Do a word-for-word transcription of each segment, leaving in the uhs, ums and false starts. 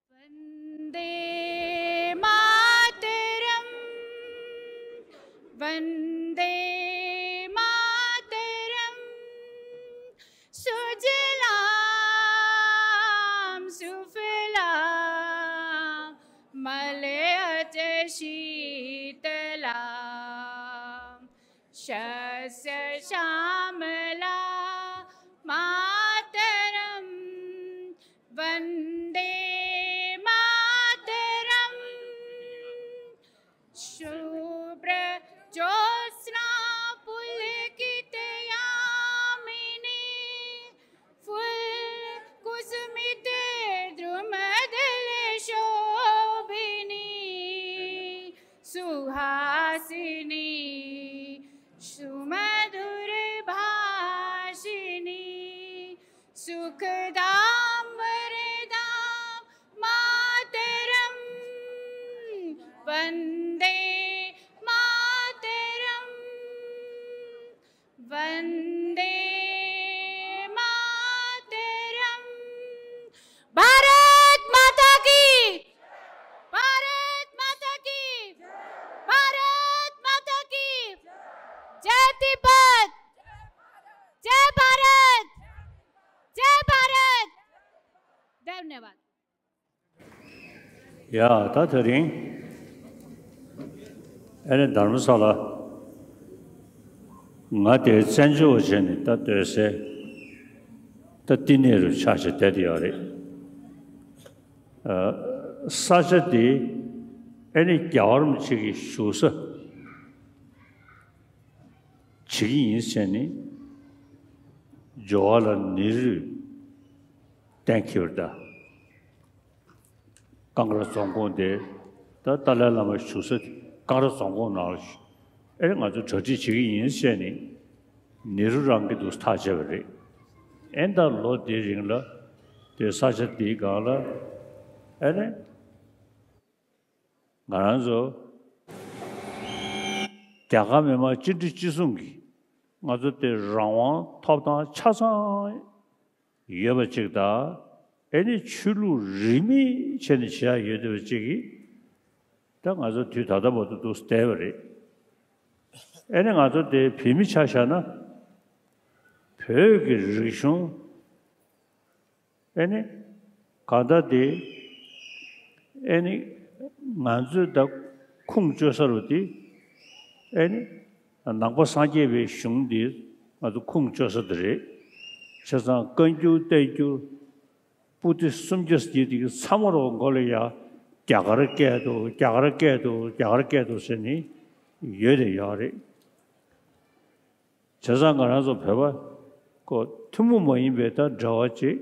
वन्दे मातरम्, वन्दे मातरम्। सुजलां सुफलां मलयजशीतलाम्। शस्य श्यामलां मातरम्, वन्दे मातरम्। शुभ्रज्योत्स्ना पुलकितयामिनी, फूल कुसुमित द्रुमदल शोभिनी, सुहासिनी सुमधुर भाषिनी, सुखदां वरदां मातरम्, वन्दे मातरम्। वन्दे मातरम्। भारत माता की, भारत माता की, भारत माता की। जय तिब्बत, जय भारत, जय भारत। धन्यवाद। ཡ། ད་དེ་རིང་ཨེ་ནི་དྷརྨ་ས་ལ་ང་དེར་བཙན་བྱོལ་བ་བྱས་ནས་ད་སྡོད་སའི་ད་བསྟི་གནས་རུ་ཆགས་བྱས་བསྡད་དེ་ཡོད་རེད། ཨ། ས་ཆ་དེ་ཨེ་ནི་རྒྱལ་བ་རིན་པོ་ཆེ་གི་བཞུགས་ས་བྱེད་ཀྱི་ཡིན་ཟེར་ནས་ཇ་ཝ་ཧར་ལཱལ་ནེ་རུས་གཏན་འཁེལ་བ་རེད་ད། ཀང་ར་རྫོང་ཁོངས་དེ་ད་ཏཱ་ལའི་བླ་མ་བཞུགས་ས་དེ་ཀང་ར་རྫོང་ཁོངས་ནང་ལ་ཨེ་ང་ཚོ་གྲ་སྒྲིག་བྱེད་ཀྱི་ཡིན་ཟེར་ནས་ནེ་རུ་རང་གིས་འདུག་ཐག་བཅད་པ་རེད། ཨེ་ད་ལོ་དེའི་རིང་ལ་དེ་ས་ཆ་དེའི་སྒང་ལ་ཨེ་ནས་ང་རང་ཚོ་རྒྱ་གར་མི་མང་སྤྱི་འཐུས་སྤྱི་གསུམ་གྱིས་ང་ཚོ་དེ་རང་དབང་ཐོབ་ཐང་ཆ་ཚང་ཡོད་པ་ཅིག་དང་། ཨེ་ནི་ཆོས་ལུགས་རིས་མེད་བྱས་ནས་བྱེད་ཡ་ཡོད་བསྡད་པ་ཅིག་གིས་ད་ང་ཚོ་དུས་ད་ལྟ་བར་དུ་འདུག་བསྡད་པ་རེད། ཨེ་ནི་ང་ཚོ་དེ་བོད་མི་ཆ་བཞག་ན་བོད་ཀྱི་རིག་གཞུང་ཨེ་ནི་གང་ལྟར་དེ་ཨེ་ནི་ང་ཚོས་ད་ཁུངས་བཅོལ་ས་རུ་དེ་ཨེ་ནི་ནང་པ་སངས་རྒྱས་པའི་གཞུང་འདི་ང་ཚོ་ཁུངས་བཅོལ་ས་དེ་རེད། བྱས་ཙང་བཀའ་འགྱུར་བསྟན་འགྱུར་པོ་ཏི་སུམ་བརྒྱ་ཟེར་དེ་གི་ཚང་མ་རོ་མགོ་ལ་ཡ་རྒྱ་གར་སྐད་དུ་རྒྱ་གར་སྐད་དུ་རྒྱ་གར་སྐད་དུ་ཟེར་ནི་ཡོད་དེ་ཡོད་རེད། བྱས་ཙང་ང་རང་ཚོ་བོད་པ་ཁོ་ཐུན་མོང་མ་ཡིན་པའི་ད་འབྲེལ་བ་ཅིག་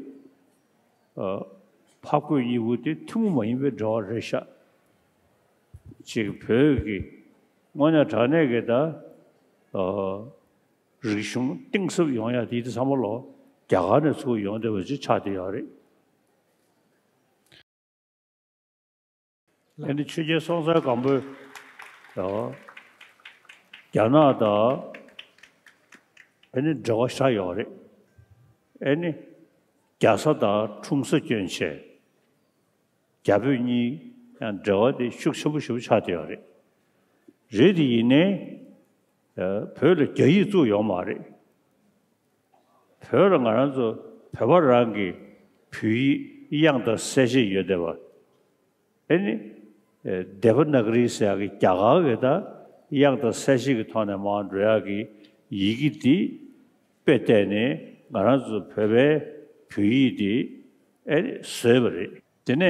ཨ། འཕགས་བོད་གཉིས་པོ་དེ་ཐུན་མོང་མ་ཡིན་པའི་འབྲེལ་བ་རེད་ཤག་ཅིག་བོད་ཀྱི་དངོས་གནས་དྲང་གནས་ཀྱི་ད་ཨ། རིག་གཞུང་གཏིང་ཟབ་ཡོང་ཡ་དེ་དེ་ཚང་མ་ལོ་རྒྱ་གར་ནས་ཚུར་ཡོང་བསྡད་པ་ཅིག་ཆགས་བསྡད་ཡོད་རེད། ཨ་ནི་ཆོས་རྒྱལ་སྲོང་བཙན་སྒམ་པོས་ཡང་རྒྱ་ནག་དང་ཨ་ནི་འབྲེལ་བ་ཤ་ཡོད་རེད། ཨ་ནི་རྒྱ་བཟའ་དང་འཁྲུངས་ས་སྐྱོན་བྱས། རྒྱ་བོད་གཉིས་ཡང་འབྲེལ་བ་དེ་ཤུགས་ཆེན་པོ་ཞེ་པོ་ཆགས་བསྡད་ཡོད་རེད། རེད་དེ་ཡིན་ནའི་བོད་ལ་རྒྱ་ཡིག་བཙུགས་ཡོད་མ་རེད། བོད་ལ་ང་རང་ཚོ་བོད་པ་རང་གི་བོད་ཡིག་དབྱངས་དང་གསལ་བྱེད་ཡོད་བསྡད་པ། ཨེ་ནི། ཨེ། དེ་བ་ན་ག་རི་ཟེར་ཡག་གི་རྒྱ་གར་གི་ད་དབྱངས་དང་གསལ་བྱེད་ཀྱི་ཐོག་ནས་མར་འགྲོ་ཡག་གི་ཡི་གེ་འདི་དཔེ་བལྟས་ནས་ང་རང་ཚོ་བོད་པའི་བོད་ཡིག་འདི་ཨེ་ནི་བཟོས་པ་རེད། དེ་ནས་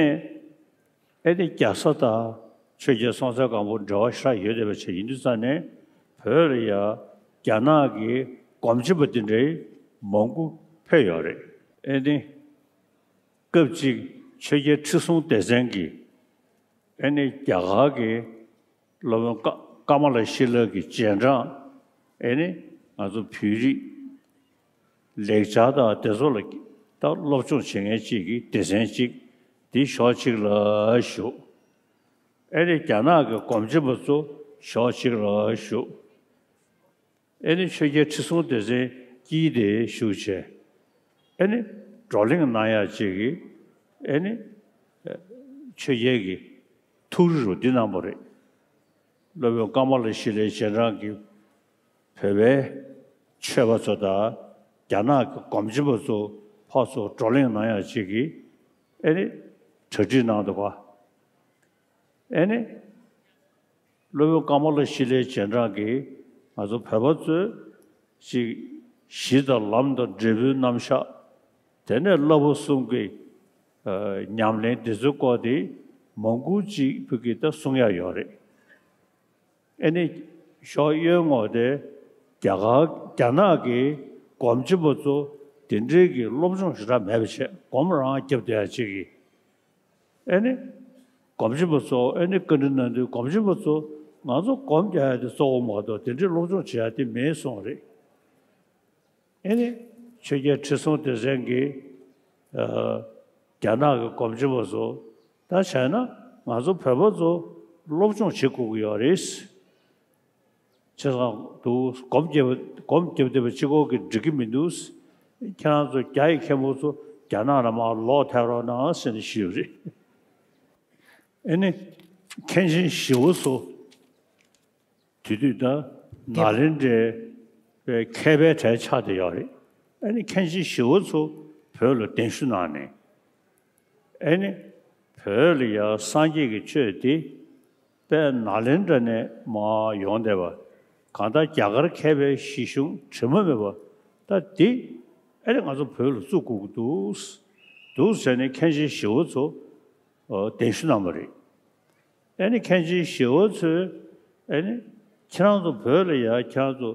ཨེ་ནི་རྒྱ་བཟའ་དང་ཆོས་རྒྱལ་སྲོང་བཙན་སྒམ་པོ་འབྲེལ་བ་ཞེ་དྲག་ཡོད་བསྡད་པ་ཅིག་ཡིན་དུས་ཙང་ནས་བོད་ལ་ཡ་རྒྱ་ནག་གི་སྒོམ་ཆེན་པ་དེ་འདྲའི་མང་པོ་ཕེབས་ཡོད་རེད། ཨེ་ནི། སྐབས་གཅིག་ཆོས་རྒྱལ་ཁྲི་སྲོང་ལྡེ་བཙན་གྱིས་ཨེ་ནི་རྒྱ་གར་གྱི་ སློབ་དཔོན་ཀ་ཀ་མ་ལ་ཤཱི་ལ་གི་རྗེས་འབྲང་། ཨེ་ནི་ང་ཚོ་བོད་རིགས་ལེགས་སྦྱར་དང་དེ་ཚོ་ལ་ད་སློབ་སྦྱོང་བྱེད་མཁན་གཅིག་གི་སྡེ་ཚན་གཅིག་འདི་ཕྱོགས་གཅིག་ལ་བཞུགས། ཨེ་ནི་རྒྱ་ནག་གི་སྒོམ་ཆེན་པ་ཚོ་ཕྱོགས་གཅིག་ལ་བཞུགས། ཨེ་ནི་ཆོས་རྒྱལ་ཁྲི་སྲོང་ལྡེ་བཙན་དཀྱིལ་དེ་བཞུགས་བྱས། ཨེ་ནི་བགྲོ་གླེང་གནང་ཡག་ཅིག་གི་ཨེ་ནི་ཆོས་རྒྱལ་གྱི་ཐུགས་རེ་རུ་འདི་གནང་བ་རེད། སློབ་དཔོན་ཀ་མ་ལ་ཤཱི་ལའི་རྗེས་འབྲང་གི་བོད་པའི་ཆོས་པ་ཚོ་དང་རྒྱ་ནག་གི་སྒོམ་ཆེན་པ་ཚོ་ཕར་ཚུར་བགྲོ་གླེང་གནང་ཡག་ཅིག་གི་ཨེ་ནི་གྲ་སྒྲིག་གནང་འདུག་ག་ཨེ་ནི། སློབ་དཔོན་ཀ་མ་ལ་ཤཱི་ལའི་རྗེས་འབྲང་གིས་ང་ཚོ་བོད་པ་ཚོས་ཅིག་གཞི་དང་ལམ་དང་འབྲས་བུའི་རྣམ་གཞག་དེ་ནས་བསླབ་པ་གསུམ་གྱི་ཨ་ཉམས་ལེན་འདི་ཚོའི་སྐོར་དེ་མང་པོ་ཅིག་བོད་ཀྱི་ད་གསུང་ཡག་ཡོད་རེད། ཨེ་ནི་ཞོགས་གཡོན་ངོས་དེ་རྒྱ་གར་རྒྱ་ནག་གི་སྒོམ་ཆེན་པ་ཚོ་དེ་འདྲའི་གི་སློབ་སྦྱོང་ཞེ་དྲག་མེད་པ་བྱས་སྒོམ་རང་རྒྱབ་བསྡད་ཡག་ཅིག་གི་ཨེ་ནི། སྒོམ་ཆེན་པ་ཚོ་ཨེ་ནི་བཀའ་འདྲི་གནང་དུས་སྒོམ་ཆེན་པ་ཚོ་ང་ཚོ་སྒོམ་རྒྱག་ཡ་དེ་གཙོ་བོ་མ་གཏོགས་དེ་འདྲའི་སློབ་སྦྱོང་བྱེད་ཡ་དེ་མེད་གསུངས་རེད། ཨེ་ནི། ཆོས་རྒྱལ་ཁྲི་སྲོང་ལྡེ་བཙན་གྱིས་ཨ་རྒྱ་ནག་གི་སྒོམ་ཆེན་པ་ཚོ་ད་བྱས་ན་ང་ཚོ་བོད་པ་ཚོ་སློབ་སྦྱོང་བྱེད་དགོས་ཀྱི་ཡོད་རེད། བྱས་ཙང་འདུག་སྒོམ་རྒྱབ་སྒོམ་རྒྱབ་བསྡད་པ་གཅིག་པོ་གིས་འགྲིག་གི་མི་འདུག་ཁྱེད་རང་ཚོ་རྒྱ་ཡི་མཁན་པོ་ཚོ་རྒྱ་ནག་ལ་མར་ལོག་ཐལ་རོགས་གནང་ཟེར་ནས་ཞུས་པ་རེད། ཨེ་ནི། མཁན་ཆེན་ཞི་བ་འཚོ། དེ་དུས་ད་ནཱ་ལེནྡྲའི་མཁས་པའི་གྲས་ཆགས་བསྡད་ཡོད་རེད། ཨེ་ནི་མཁན་ཆེན་ཞི་བ་འཚོ་བོད་ལ་གདན་ཞུ་གནང་ནས། ཨེ་ནི། བོད་ལ་ཡང་སངས་རྒྱས་ཀྱི་ཆོས་དེ་དཔལ་ནཱ་ལེནྡྲ་ནས་མར་ཡོང་བསྡད་པ། གང་ལྟར་རྒྱ་གར་མཁས་པའི་གཞི་གཞུང་དྲི་མ་མེད་པ་ད་འདི་ཨེ་ནི་ང་ཚོ་བོད་ལ་བཙུགས་དགོས་ཀྱི་འདུག་འདུག་ཟེར་ནས་མཁན་ཆེན་ཞི་བ་འཚོ་གདན་ཞུ་གནང་བ་རེད། ཨེ་ནི་མཁན་ཆེན་ཞི་བ་འཚོས་ཨེ་ནི་ཁྱེད་རང་ཚོ་བོད་ལ་ཡ་ཁྱེད་རང་ཚོ་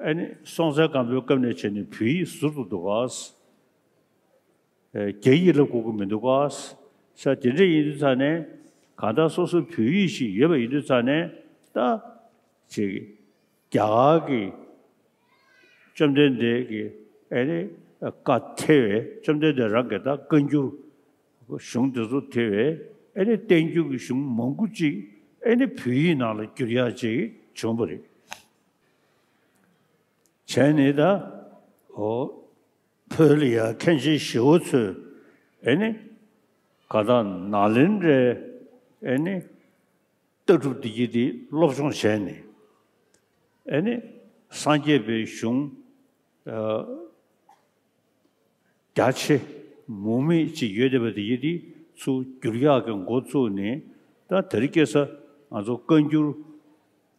ཨེ་ནི་སྲོང་བཙན་སྒམ་པོའི་སྐབས་ནས་བྱས་ནས་བོད་ཡིག་ཟུར་དུ་འདུག་ག་ཨེ་རྒྱ་ཡིག་བསླབ་དགོས་ཀྱི་མི་འདུག་ག་ས་དེ་འདྲ་ཡིན་དུས་ཙང་ནས་གང་ལྟར་སོ་སོ་བོད་ཡིག་ཞིག་ཡོད་པ་ཡིན་དུས་ཙང་ནས་ད་ཅིག་རྒྱ་གར་གྱི་བཅོམ་ལྡན་འདས་ཀྱི་ཨེ་ནི་བཀའ་ཐེ་བའི་བཅོམ་ལྡན་འདས་རང་གི་ད་བཀའ་འགྱུར་གཞུང་དེ་ཚོ་ཐེ་བའི་ཨེ་ནི་བསྟན་འགྱུར་གྱི་གཞུང་མང་པོ་ཅིག་ཨེ་ནི་བོད་ཡིག་ནང་ལ་བསྒྱུར་ཡག་ཅིག་བྱུང་བ་རེད། བྱས་ནས་ད་འོ་བོད་ལ་ཡ་མཁན་ཆེན་ཞི་བ་འཚོས་ཨེ་ནི་ག་ད་ནཱ་ལེནྡྲའི་ཨེ་ནི་ལྟ་གྲུབ་འདི་གྱིས་འདི་སློབ་སྦྱོང་བྱས་ནས་ཨེ་ནི་སངས་རྒྱས་པའི་གཞུང་ཨ་རྒྱ་ཆེ་མུ་མེད་ཅིག་ཡོད་བསྡད་པ་དེ་ཡིན་དེ་ཚུར་བསྒྱུར་ཡག་གི་འགོ་བཙུགས་ནས་ད་དེ་རིང་ཁ་སང་ང་ཚོ་བཀའ་འགྱུར་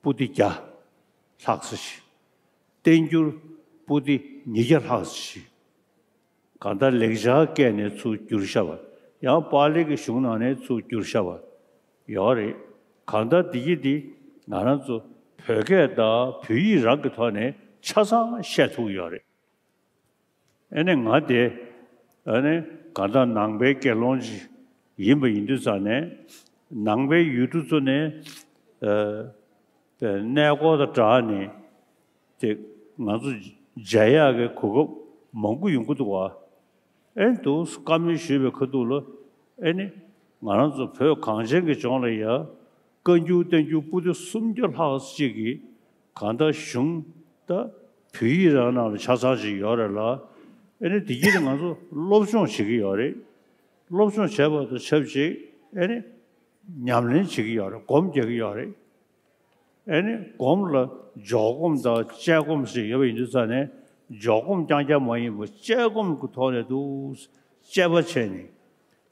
པོ་ཏི་བརྒྱ་ལྷག་ཙམ་ཞིག་བསྟན་འགྱུར་པོ་ཏི་ཉིས་བརྒྱ་ལྷག་ཙམ་ཞིག་གང་ལྟར་ལེགས་སྦྱར་སྐད་ནས་ཚུར་བསྒྱུར་བཞག་པ། ཡང་པཱ་ལི་གི་གཞུང་ནང་ནས་ཚུར་བསྒྱུར་བཞག་པ་ཡོད་རེད། གང་ལྟར་འདི་གྱིས་འདི་ང་རང་ཚོ་བོད་སྐད་དང་བོད་ཡིག་རང་གི་ཐོག་ནས་ཆ་ཚང་བཤད་ཐུབ་ཡོད་རེད། ཨ་ནི་ང་དེ་ཨ་ནི་གང་ལྟར་ནང་པའི་དགེ་སློང་ཅིག་ཡིན་པ་ཡིན་དུས་ཙང་ནས་ནང་པའི་ཡུལ་གྲུ་ཚོ་ནས་ཨ་གནས་སྐོར་དང་སྦྲགས་ནས་དེ་ང་ཚོ་མཇལ་ཡག་གི་གོ་སྐབས་མང་པོ་ཡོང་གི་འདུག་བ། ཨེ་འདུག་བཀའ་མོལ་ཞུས་པའི་ཁ་ཐུག་ལ་ཨེ་ནི་ང་རང་ཚོ་བོད་གངས་ཅན་གྱི་ལྗོངས་ལ་ཡ་བཀའ་འགྱུར་བསྟན་འགྱུར་པོ་ཏི་སུམ་བརྒྱ་ལྷག་ཅིག་གི་གང་ལྟར་གཞུང་ད་བོད་ཡིག་རང་ནང་ལ་ཆ་ཚང་ཞིག་ཡོད་རེད་ལ། ཨེ་ནི་དེ་གྱིས་ནི་ང་ཚོ་སློབ་སྦྱོང་བྱེད་ཀྱི་ཡོད་རེད། སློབ་སྦྱོང་བྱས་པ་དང་ཆབས་ཅིག་ཨེ་ནི་ཉམས་ལེན་བྱེད་ཀྱི་ཡོད་རེད། སྒོམ་རྒྱག་གི་ཡོད་རེད། ཨེ་ནི་སྒོམ་ལ་འཇོག་སྒོམ་དང་དཔྱད་སྒོམ་ཞིག་ཡོད་པ་ཡིན་དུས་ཙང་ནས་འཇོག་སྒོམ་རྐྱང་རྐྱང་མ་ཡིན་པར་དཔྱད་སྒོམ་གྱི་ཐོག་ནས་འདུག་དཔྱད་པ་བྱས་ནས་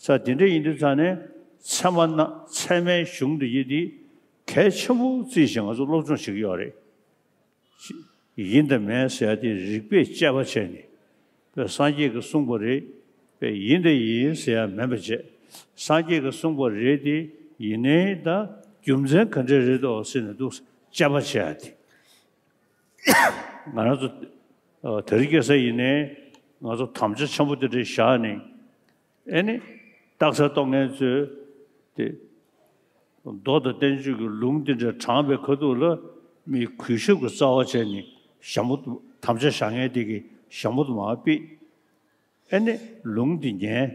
ས་དེ་འདྲ་ཡིན་དུས་ཙང་ནས་ཚད་མ་ན་ཚད་མའི་གཞུང་འདི་ཡིན་དེ་གལ་ཆེན་པོ་བརྩིས་ཤིང་ང་ཚོ་སློབ་སྦྱོང་བྱེད་ཀྱི་ཡོད་རེད། ཡིན་དང་མིན་ཟེར་ཡ་དེ་རིགས་པས་དཔྱད་པ་བྱས་ནས་པའི་སངས་རྒྱས་ཀྱིས་གསུངས་པ་རེད། པའི་ཡིན་དང་ཡིན་ཟེར་ཡ་མིན་པ་བྱས། སངས་རྒྱས་ཀྱིས་གསུངས་པ་རེད་དེ་ཡིན་ནའི་ད་རྒྱུ་མཚན་ག་འདྲས་རེད་དོ་ཟེར་ནས་འདུག་དཔྱད་པ་བྱས་ཡ་དེ། ང་རང་ཚོ་དེ་རིང་ཁ་སང་ཡིན་ནའི་ང་ཚོ་དམ་བཅའ་ཆེན་པོ་དེ་འདྲས་བཞག་ནས་ཨེ་ནི་རྟགས་གསལ་རྟོགས་མཁན་ཚོས་དེ་ མདོ་དང་བསྟན་བཅོས་ཀྱི་ལུང་འདི་འདྲ་དྲངས་པའི་ཁ་ཐུག་ལ་མི་གུས་ཞབས་ཀྱི་རྩ་བ་བྱས་ནས་ཞྭ་མོ་དམ་བཅའ་བཞག་མཁན་དེ་གིས་ཞྭ་མོ་དུ་མ་ཕུད། ཨེ་ནི་ལུང་འདི་ཉན།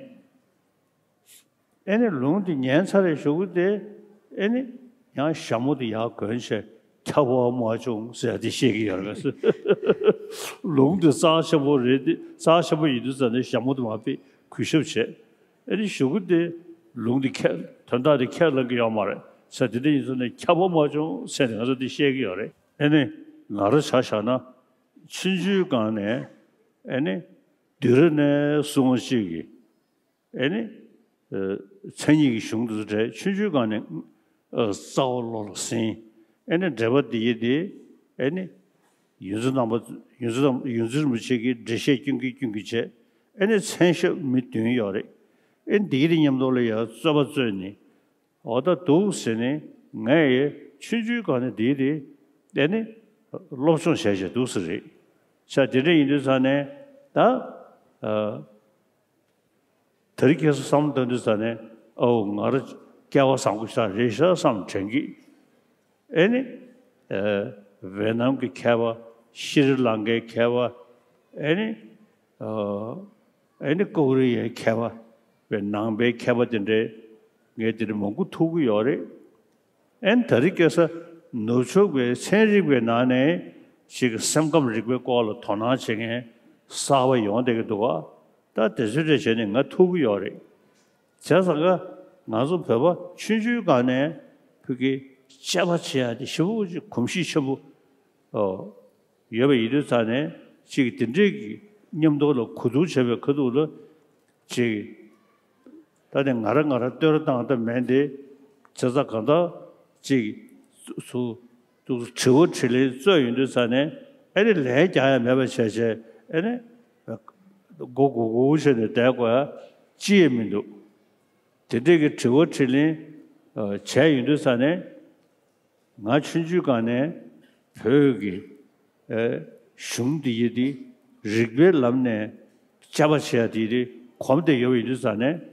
ཨེ་ནི་ལུང་འདི་ཉན་ཚར་རེ་ཞུ་གི་དེ། ཨེ་ནི་ཡང་ཞྭ་མོ་དེ་ཡར་གོན་བྱས་ཁྱབ་པ་མ་བྱུང་ཟེར་དེ་བཤད་ཀྱི་ཡོད་རེད། ལུང་འདི་རྩ་ཆེན་པོ་རེད་དེ། རྩ་ཆེན་པོ་ཡིན་དུས་ཙང་ནས་ཞྭ་མོ་དེ་མ་ཕུད་གུས་ཞབས་བྱས། ཨེ་ནི་ཞུ་གི་དེ་ལུང་འདི་ཁས་དོན་དག་དེ་ཁས་ལེན་གྱི་ཡོད་མ་རེད་ཟེར། དེ་འདྲ་ཡིན་ཙང་ནས་ཁྱབ་པ་མ་བྱུང་ཟེར་ནས་ང་ཚོ་དེ་བཤད་ཀྱི་ཡོད་རེད། ཨེ་ནི་ང་རང་ཆ་བཞག་ན་ཆུང་ཆུང་སྒང་ནས་ཨེ་ནི་བདུད་ར་ནས་སྲུང་བ་གཅིག་གིས། ཨེ་ནི། ཨ། མཚན་ཉིད་ཀྱི་གཞུང་དུ་འགྲེལ། ཆུང་ཆུང་སྒང་ནས། ཨ། རྩ་བ་བློ་ལ་ཟིན། ཨེ་ནི་འགྲེལ་པ་འདི་ཡི་དེ། ཨེ་ནི། ཡོངས་འཛིན་རྣམ་པ། ཡོངས་འཛིན་རྣམ། ཡོངས་འཛིན་རིན་པོ་ཆེ་གིས་འགྲེལ་བཤད་སྐྱོན་གྱིན་སྐྱོན་གྱིན་བྱས། ཨེ་ནི་མཚན་ཞབས་མི་བདུན་ཡོད་རེད། ཨེ་ནི་འདི་ཡི་དེ་མཉམ་དུ་ལ་ཡང་རྩོད་པ་རྩོད་ནས། འོ་ད་འདུག་ཟེར་ནས་ངས་ཡི་ཆུང་ཆུང་སྒང་ནས་འདི་ཡི་དེ། ཨེ་ནི། སློབ་སྦྱོང་བྱས་བྱས་འདུག་ཟེར་རེད། ས་དེ་འདྲ་ཡིན་དུས་ཙང་ནས་ད། ཨ། དེ་རིང་ཁ་སང་བསམ་བློ་བཏང་དུས་ཙ་ནས། ཨོ། ང་རང་སྐལ་བ་བཟང་པོ་ཞིག་རེད་ཤག་བསམ་དྲན་གི། ཨེ་ནི། ཨ། ཝེ་ནམ་གྱི་མཁས་པ། ཤྲི་ལང་ཀའི་མཁས་པ། ཨེ་ནི། ཨ། ཨེ་ནི་ཀོ་རི་ཡའི་མཁས་པ། བའི་ནང་པའི་མཁས་པ་དེ་འདྲའི་ངས་དེ་འདྲ་མང་པོ་ཐུག་གི་ཡོད་རེད། ཨེ་ནི་དེ་རིང་ཁ་སང་ནུབ་ཕྱོགས་པའི་ཚན་རིག་པའི་ནང་ནས་ཅིག་སེམས་ཁམས་རིག་པའི་སྐོར་ལ་དོ་སྣང་བྱེད་མཁན་གསར་པ་ཡོང་བསྡད་ཀྱི་འདུག་ག། ད་དེ་ཚོའི་གྲས་བྱས་ནས་ང་ཐུག་གི་ཡོད་རེད། བྱས་ཙང་ཀ་ང་ཚོ་བོད་པ་ཆུང་ཆུང་སྒང་ནས་བོད་ཀྱི་དཔྱད་པ་བྱེད་ཡ་དེ་ཞེ་པོ་ཅིག་གོམས་གཤིས་ཆེན་པོ། ཨོ། ཡོད་པ་ཡིན་དུས་ཙ་ནས་ཅིག་དེ་འདྲས་ཀྱི་མཉམ་དུ་ལ་གོ་བསྡུར་བྱས་པའི་ཁ་ཐུག་ལ་ཅིག་ད་ནི་ང་རང་ང་རང་བསྟོད་ར་བཏང་ཐབས་མེད་དེ། བྱས་ཙང་གང་ལྟར་ཅིག་སུ་དྲི་བ་དྲིས་ལན་རྩོད་ཡོང་དུས་ཙ་ནས། ཨེ་ནི་ལན་རྒྱག་ཡ་མེད་པ་བྱས་བྱས། ཨེ་ནི་མགོ་སྒུར་སྒུར་བྱས་ནས་བསྡད་དགོས་ཡ་ཅི་ཡང་མི་འདུག། དེ་འདྲས་ཀྱི་དྲི་བ་དྲིས་ལན་བྱས་ཡོང་དུས་ཙ་ནས། ང་ཆུང་ཆུང་སྒང་ནས་བོད་ཀྱི་གཞུང་འདི་ཡི་དེ་རིག་པའི་ལམ་ནས་དཔྱད་པ་བྱེད་ཡ་དེ་ཡི་དེ་གོམས་བསྡད་ཡོད་པ་ཡིན་དུས་ཙ་ནས།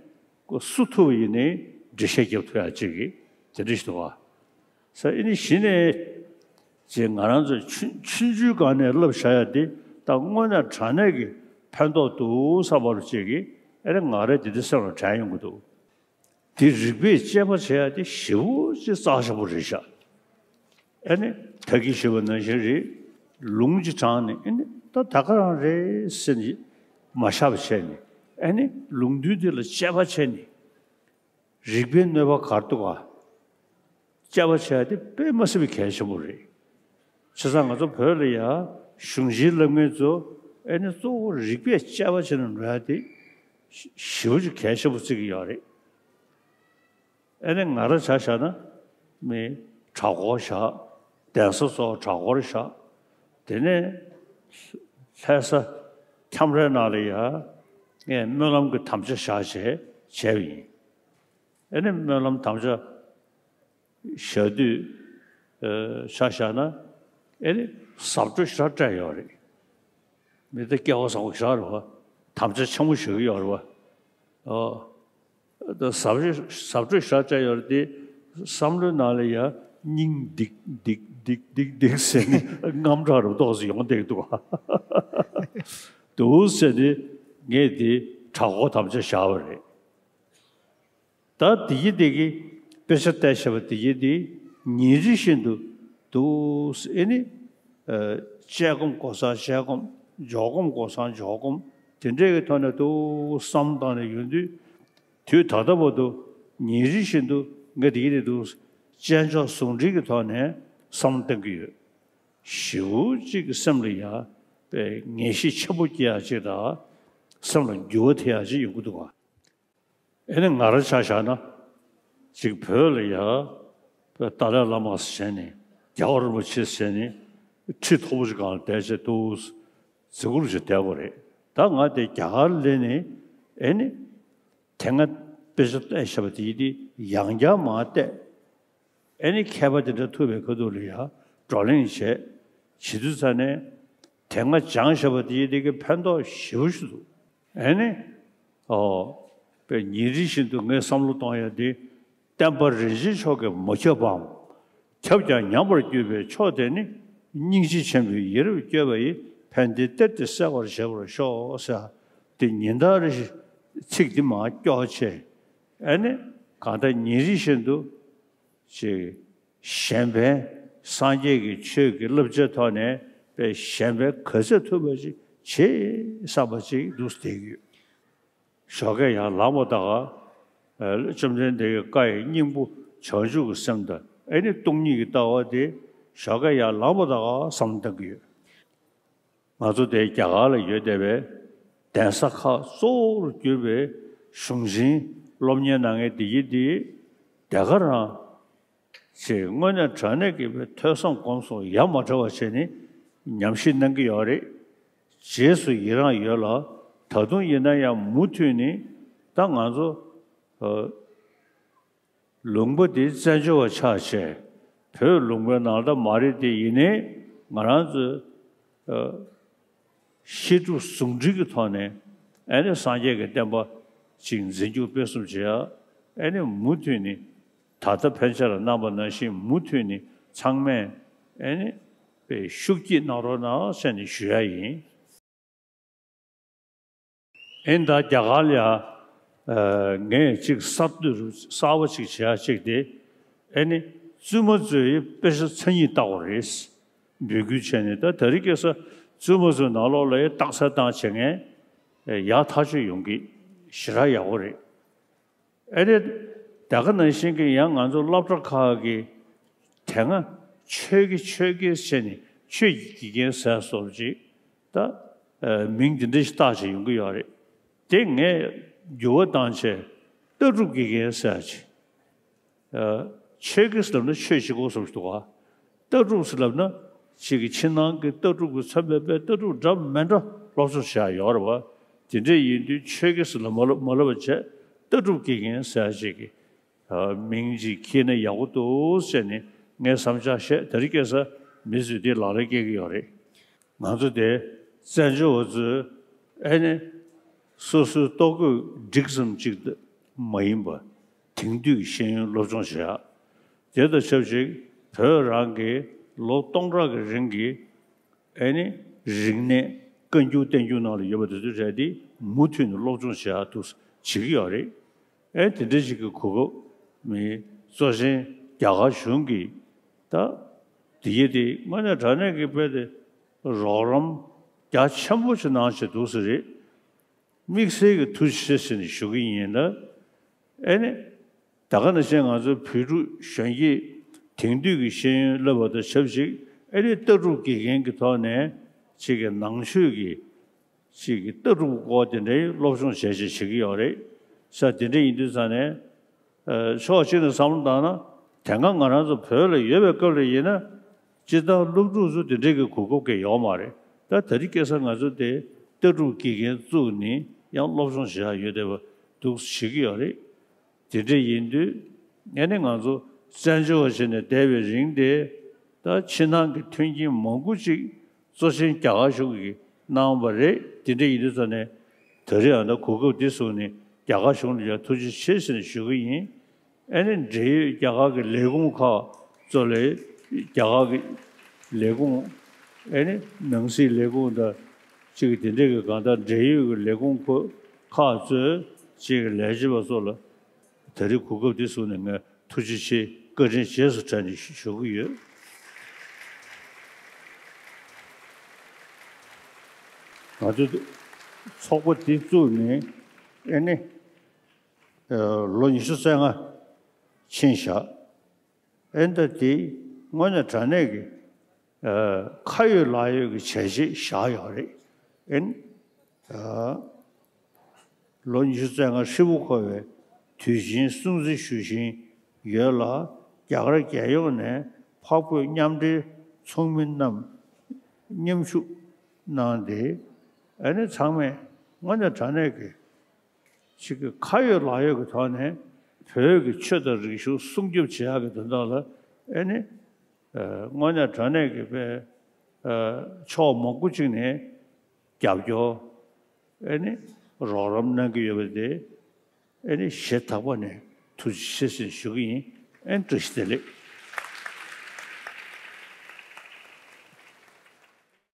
ཁོ་སུ་ཐུག་པ་ཡིན་ནའི་འགྲེལ་བཤད་རྒྱབ་ཐུབ་ཡ་ཅིག་གི་དེ་འདྲ་ཞིག་འདུག་བ། ས་ཨེ་ནི་གཞི་ནས་ཅེས་ང་རང་ཚོ་ཆུང་ཆུང་ཆུང་སྒང་ནས་བསླབ་བཞག་ཡ་དེ་ད་དངོས་གནས་དྲང་གནས་ཀྱི་ཕན་ཐོགས་འདུག་བསམ་པ་རུ་ཅིག་གི་ཨེ་ནི་ང་རང་དེ་འདྲ་སེམས་ལ་དྲན་ཡོང་གི་འདུག། དེ་རིག་པས་དཔྱད་པ་བྱེད་ཡ་དེ་ཞེ་པོ་ཅིག་རྩ་ཆེན་པོ་རེད་ཤག། ཨེ་ནི་ད་གིན་ཞུས་པ་ནང་བཞིན་རེད། ལུང་ཅིག་དྲངས་ནས། ཨེ་ནི་ད་ད་ག་རང་རེད་ཟེར་ནས་མ་བཞག་པ་བྱས་ནས། ཨེ་ནི་ལུང་དོན་དེ་ལ་དཔྱད་པ་བྱས་ནས། རིག་པའི་གནོད་པ་ག་རེ་འདུག་ག། དཔྱད་པ་བྱེད་ཡ་དེ་དཔེ་མ་སྲིད་པའི་གལ་ཆེན་པོ་རེད། བྱས་ཙང་ང་ཚོ་བོད་ལ་ཡ་གཞུང་ཆེན་བསླབ་མཁན་ཚོ་ཨེ་ནི་གཙོ་བོ་རིག་པས་དཔྱད་པ་བྱས་ནས་འགྲོ་ཡ་དེ་ཞེ་པོ་ཅིག་གལ་ཆེན་པོ་བརྩི་གི་ཡོད་རེད། ཨེ་ནི་ང་རང་ཆ་བཞག་ན་མི་གྲྭ་སྐོར་བཞག། གདན་ས་སོགས་གྲྭ་སྐོར་བཞག། དེ་ནས་ལྷ་ས་ཁྱམས་རའི་ནང་ལ་ཡ་ངས་སྨོན་ལམ་གྱི་དམ་བཅའ་བཞག་བྱས་བྱས་པ་ཡིན། ཨེ་ནི་སྨོན་ལམ་དམ་བཅའ་བཞག་དུས། ཨ། ཆ་བཞག་ན་ཨེ་ནི་ཟབ་སྤྲོས་ཞེ་དྲག་སྤྲད་ཡོད་རེད། མི་དེ་སྐལ་བ་བཟང་པོ་ཞེ་དྲག་རེད་བ། དམ་བཅའ་ཆེན་པོ་ཞིག་ཡོད་རེད་བ། ཨོ། ད་ཟབ་ཟབ་སྤྲོས་ཞེ་དྲག་སྤྲད་ཡོད་རེད་དེ། བསམ་བློའི་ནང་ལ་ཡ་སྙིང་ལྡིག་ལྡིག་ལྡིག་ལྡིག་ལྡིག་ཟེར་ནས་དངངས་སྐྲག་རུ་ཏོག་ཙམ་ཡོང་བསྡད་འདུག་བ། འདུག་ཟེར་ནས་ངས་དེ་གྲྭ་སྐོར་དམ་བཅའ་བཞག་པ་རེད། ད་དེ་གི་དེ་གི་དཔེ་ཆ་བལྟས་བྱས་པ་དེ་གི་དེ་ཉིན་རེ་བཞིན་དུ་འདུག་ཨེ་ནི། ཨ། དཔྱད་སྒོམ་སྒོམ་སང་དཔྱད་སྒོམ། འཇོག་སྒོམ་སྒོམ་སང་འཇོག་སྒོམ། དེ་འདྲའི་གི་ཐོག་ནས་འདུག་བསམ་བཏང་ནས་ཡོང་དུས། དུས་ད་ལྟ་བར་དུ་ཉིན་རེ་བཞིན་དུ་ངས་དེ་གི་དེ་འདུག་དཔྱད་འཇོག་ཟུང་འབྲེལ་གྱི་ཐོག་ནས་བསམ་བློ་གཏོང་གི་ཡོད། ཞེ་པོ་ཅིག་གི་སེམས་ལ་ཡ་དཔེ་ངེས་ཤེས་ཆེན་པོ་སྐྱེ་ཡ་ཅིག་དང་། སེམས་ལ་འགྱུར་བ་ཐེབས་ཡ་ཅིག་ཡོང་གི་འདུག་བ། ཨེ་ནི་ང་རང་ཆ་བཞག་ན། ཅིག་བོད་ལ་ཡ་ཏཱ་ལའི་བླ་མ་ཟེར་ནས། རྒྱལ་བ་རིན་པོ་ཆེ་ཟེར་ནས་ཁྲི་མཐོ་པོ་ཞིག་སྒང་ལ་བསྡད་བྱས་འདུག་བརྩི་བཀུར་ཞིག་བསྡད་དགོས་རེད། ད་ང་དེ་རྒྱ་གར་སླེབས་ནས། ཨེ་ནི་དེ་སྔ་དཔེ་ཆ་བལྟས་བཞག་པ་དེ་ཡི་དེ་ཡང་བསྐྱར་མར་བལྟས། ཨེ་ནི་མཁས་པ་དེ་འདྲ་ཐུག་པའི་ཁ་ཐུག་ལ་ཡ་བགྲོ་གླེང་བྱས། བྱེད་དུས་ཙ་ནས་དེ་སྔ་སྦྱངས་བཞག་པ་དེ་ཡི་དེ་གི་ཕན་ཐོགས་ཞེ་པོ་ཞིག་འདུག། ཨེ་ནི། ཨོ། དཔེ་ཉིན་རེ་བཞིན་དུ་ངས་བསམ་བློ་གཏོང་ཡ་དེ། བསྟན་པ་རིན་ཆེན་མཆོག་གིས་མ་ཁྱབ་པའམ། ཁྱབ་ཀྱང་ཉམས་པར་གྱུར་པའི་ཕྱོགས་དེ་ནི། སྙིང་རྗེ་ཆེན་པོས་ཡིད་རབ་བསྐྱོད་པ་ཡིས། ཕན་བདེའི་གཏེར་དེ་གསལ་བར་བྱེད་པར་ཤོག་ཟེར། དེ་ཉིན་ལྟར་ཚིག་འདི་མར་སྐྱོར་བྱས། ཨ་ནི་གང་ལྟར་ཉིན་རེ་བཞིན་དུ་ཅིག་གཞན་ཕན་སངས་རྒྱས་ཀྱི་ཆོས་ཀྱི་བསླབ་བྱའི་ཐོག་ནས་པའི་གཞན་ཕན་ག་ཚད་ཐུབ་པ་ཅིག་བྱེད་བསམ་པ་ཅིག་འདུག་བསྡད་ཀྱི་ཡོད། ཞོགས་ཀས་ཡར་ལངས་པ་དང་། ཨ་བཅོམ་ལྡན་འདས་ཀྱི་བཀའ་ཡི་སྙིང་པོ་བྱང་ཆུབ་ཀྱི་སེམས་དང་ཨ་ནི་སྟོང་ཉིད་ཀྱི་ལྟ་བ་དེ་ཞོགས་ཀས་ཡར་ལངས་པ་དང་བསམ་བློ་གཏང་གི་ཡོད། ང་ཚོ་དེ་རྒྱ་གར་ལ་ཡོད་བསྡད་པའི་གདན་ས་ཁག་གཙོ་བོར་གྱུར་པའི་གཞུང་ཆེན་སློབ་གཉེར་གནང་མཁན་འདི་ཡིན་དེ་དེ་ག་རང་ཅེས་དངོས་གནས་དྲང་གནས་ཀྱི་པའི་ཐོས་བསམ་སྒོམ་གསུམ་ཡ་མ་བྲལ་བ་བྱས་ནས་ཉམས་ཞིབ་གནང་གི་ཡོད་རེད། རྗེས་སུ་ཡི་རང་ཡོད་ལ། ད་དུང་ཡིན་ན་ཡང་མུ་མཐུད་ནས་ད་ང་ཚོ་ཨ་ལུང་པ་འདི་བཙན་བྱོལ་བ་ཆགས་བྱས་བོད་ལུང་པའི་ནང་ལ་མ་རེད་དེ། ཡིན་ནའི་ང་རང་ཚོས་ཨ་བཤད་སྒྲུབ་ཟུང་འབྲེལ་གྱི་ཐོག་ནས་ཨ་ནི་སངས་རྒྱས་ཀྱི་བསྟན་པ་ཅིག་འཛིན་སྐྱོང་སྤེལ་གསུམ་བྱེད་ཡ་ཨ་ནི་མུ་མཐུད་ནས་ད་ལྟ་ཕན་ཆད་ལ་གནང་པ་ནང་བཞིན་མུ་མཐུད་ནས་ཚང་མས་ཨ་ནི་པའི་ཤུགས་སྐྱེད་གནང་རོགས་གནང་ཟེར་ནས་ཞུ་ཡ་ཡིན། ཨེ་ད་རྒྱ་གར་ལ་ཡ་ཨ་ངས་ཅིག་གསར་གཏོད་གསར་པ་ཅིག་བྱེད་ཡ་ཅིག་དེ་ཨེ་ནི་བཙུན་མ་ཚོས་དཔེ་ཆ་མཚན་ཉིད་བལྟ་དགོས་རེད། འབོད་སྐུལ་བྱས་ནས་ད་དེ་རིང་ཁ་སང་བཙུན་མ་ཚོའི་ནང་ལོགས་ལ་ཡ་རྟགས་གསལ་བཏང་བྱེད་མཁན་ཡག་ཐག་ཆོད་ཡོང་གི་ཞེ་དྲག་ཡག་པོ་རེད། ཨེ་རེད། ད་ག་ནང་བཞིན་གྱི་ཡང་ང་ཚོ་སློབ་གྲྭ་ཁག་གི་དེ་སྔ་ཆོས་དགེ་ཆོས་དགེ་བྱས་ནས་ཆོས་ཀྱི་དགེ་རྒན་ཟེར་སོགས་ཅིག་ད་ཨ་མིང་འདི་འདྲ་ཞིག་བཏགས་བྱས་ཡོང་གི་ཡོད་རེད། དེ་ངས་འགྱུར་བ་བཏང་བྱས་ལྟ་གྲུབ་དགེ་རྒན་ཟེར་ཅིག་ཨ་ཆོས་དགེ་ཟེར་ལབ་ན་ཆོས་བྱེད་དགོས་བསམ་ཞིག་འདུག་ག་ལྟ་གྲུབ་ཟེར་ལབ་ན་ཅིག་གི་ཕྱི་ནང་གི་ལྟ་གྲུབ་ཀྱི་མཚོན་པའི་དཔེ་ལྟ་གྲུབ་འདྲ་མི་འདྲ་སློབ་སྦྱོང་བྱེད་ཡ་ཡོད་རེད་བ། དེ་འདྲ་ཡིན་དུས་ཆོས་དགེ་ཟེར་ལབ་མ་ལབ་མ་ལབ་པ་བྱས་ལྟ་གྲུབ་དགེ་རྒན་ཟེར་ཡ་ཅིག་གི་ཨ་མིང་ཅིག་འཁྱེར་ན་ཡག་པོ་འདུག་ཟེར་ནས་ངས་བསམ་འཆར་བཤད། དེ་རིང་ཁ་སང་མི་ཚོས་འདི་ལག་ལེན་བཀལ་གྱི་ཡོད་རེད། ང་ཚོ་དེ་བཙན་བྱོལ་བ་ཚོས་ཨེ་ནི་སོ་སོའི་ལྟོ་གོས་སྒྲིག་ཙམ་ཅིག་མ་ཡིན་པ་དེང་དུས་ཀྱི་ཤེས་ཡོན་སློབ་སྦྱོང་བྱེད་ཡག་དེ་དང་ཆབས་ཅིག་བོད་རང་གི་ལོ་སྟོང་ཕྲག་གི་རིང་གི་ཨེ་ནི་རིག་གནས་བཀའ་འགྱུར་བསྟན་འགྱུར་ནང་ལ་ཡོད་པ་དེ་ཚོའི་གྲས་དེ་མུ་མཐུད་ནས་སློབ་སྦྱོང་བྱེད་ཡག་ཐུགས་བྱེད་ཀྱི་ཡོད་རེད། ཨེ་དེ་འདྲ་ཞིག་གི་གོ་སྐབས་མི་གཙོ་ཆེན་རྒྱ་གར་གཞུང་གིས་ད་དེ་ཡེ་དེ་དངོས་གནས་དྲང་གནས་ཀྱི་དཔེ་དེ་རོགས་རམ་རྒྱ་ཆེན་པོ་ཞིག་གནང་བྱས་འདུག་ཟེར་རེད། དམིགས་བསལ་གྱི་ཐུགས་རྗེ་ཆེ་ཟེར་ནས་ཞུ་གི་ཡིན་ལ། ཨེ་ནི། ད་ག་ནང་བཞིན་ང་ཚོའི་བོད་ཕྲུག་གཞོན་སྐྱེས་དེང་དུས་ཀྱི་ཤེས་ཡོན་བསླབ་པ་དང་ཆབས་ཅིག་ཨེ་ནི་ལྟ་གྲུབ་དགེ་རྒན་གྱི་ཐོག་ནས་ཅིག་གི་ནང་ཆོས་ཀྱི་ཅིག་གི་ལྟ་གྲུབ་སྐོར་དེ་འདྲའི་སློབ་སྦྱོང་བྱས་བྱས་བྱེད་ཀྱི་ཡོད་རེད། ས་དེ་འདྲ་ཡིན་དུས་ཙང་ནས་ཕྱོགས་གཅིག་ནས་བསམ་བློ་བཏང་ན་དེ་སྔ་ང་རང་ཚོ་བོད་ལ་ཡོད་པའི་སྐབས་ལ་ཡིན་ན་སྤྱིར་བཏང་སློབ་ཕྲུག་ཚོ་དེ་འདྲའི་གི་གོ་སྐབས་ཀྱི་ཡོད་མ་རེད། ད་དེ་རིང་ཁ་སང་ང་ཚོ་དེ་ལྟ་གྲུབ་དགེ་རྒན་བཙུགས་ནས་ཡང་སློབ་སྦྱོང་བྱེད་ཡག་ཡོད་བསྡད་པ་འདུག་བྱེད་ཀྱི་ཡོད་རེད། དེ་འདྲ་ཡིན་དུས་ཨེ་ནི་ང་ཚོ་བཙན་བྱོལ་བ་བྱས་ནས་བསྡད་པའི་རིང་དེ་ད་ཕྱི་ནང་གི་མཐུན་རྐྱེན་མང་པོ་ཅིག་གཙོ་ཆེན་རྒྱ་གར་གཞུང་གིས་གནང་བ་རེད། དེ་འདྲ་ཡིན་དུས་ཙང་ནས་ད་རེས་ཨ་ནི་གོ་སྐབས་འདི་བཟུང་ནས་རྒྱ་གར་གཞུང་ལ་ཡང་ཐུགས་རྗེ་ཆེ་ཟེར་ནས་ཞུ་གི་ཡིན། ཨེ་ནི་འབྲེལ་ཡོད་རྒྱ་གར་གྱི་ལས་ཁུངས་ཁག་གཙོ་ལས་རྒྱ་གར་གྱི་ལས་ཁུངས་ཨེ་ནི་ནང་སྲིད་ལས་ཁུངས་དང་གཅིག་དེ་འདྲས་ཀྱི་གང་ལྟར་འབྲེལ་ཡོད་ཀྱི་ལས་ཁུངས་ཁག་གཙོས་གཅིག་ལས་བྱེད་པ་ཚོ་ལ་ད་རེས་གོ་སྐབས་འདི་བཟུང་ནས་ངས་ཐུགས་རྗེ་ཆེ་བཀའ་དྲིན་རྗེས་སུ་དྲན་ནས་ཞུ་གི་ཡོད། ང་ཚོ་ཚོགས་པ་འདི་བཙུགས་ནས་ཨེ་ནི་ལོ་ཉི་ཤུ་རྩ་ལྔ་ཕྱིན་བཞག་ཨེ་ད་དེ་དངོས་གནས་དྲང་གནས་ཀྱི་ཨ་ཁ་ཡོད་ལག་ཡོད་ཀྱི་བྱས་རྗེས་བཞག་ཡོད་རེད། ཨེ་ཨ་ལོ་ཉི་ཤུ་རྩ་ལྔ་ཧྲིལ་པོ་འཁོར་བའི་དུས་ཆེན་སྲུང་བརྩི་ཞུ་བཞིན་ཡོད་ལ། རྒྱ་གར་རྒྱལ་ཡོངས་ནས་འཕགས་བོད་མཉམ་འབྲེལ་ཚོགས་མི་རྣམས་མཉམ་ཞུགས་གནང་སྟེ། ཨ་ནི་ཚང་མས་དངོས་གནས་དྲང་གནས་ཀྱི་ཅིག་གི་ཁ་ཡོད་ལག་ཡོད་ཀྱི་ཐོག་ནས་བོད་ཀྱི་ཆོས་དང་རིག་གཞུང་སྲུང་སྐྱོབ་བྱེད་ཡག་གི་དོན་དག་ལ་ཨེ་ནི་ཨ་དངོས་གནས་དྲང་གནས་ཀྱི་དཔེ་ཨ་ཕྱོགས་མང་པོ་ཅིག་ནས་རྒྱབ་སྐྱོར་ཨེ་ནི་རོགས་རམ་གནང་གི་ཡོད་པ་དེ་ཨེ་ནི་ཞེ་ཐག་པ་ནས་ ཐུགས་རྗེ་ཆེ་ཞེས་ཞུ་གི་ཡིན། ཨེ་བཀྲ་ཤིས་བདེ་ལེགས།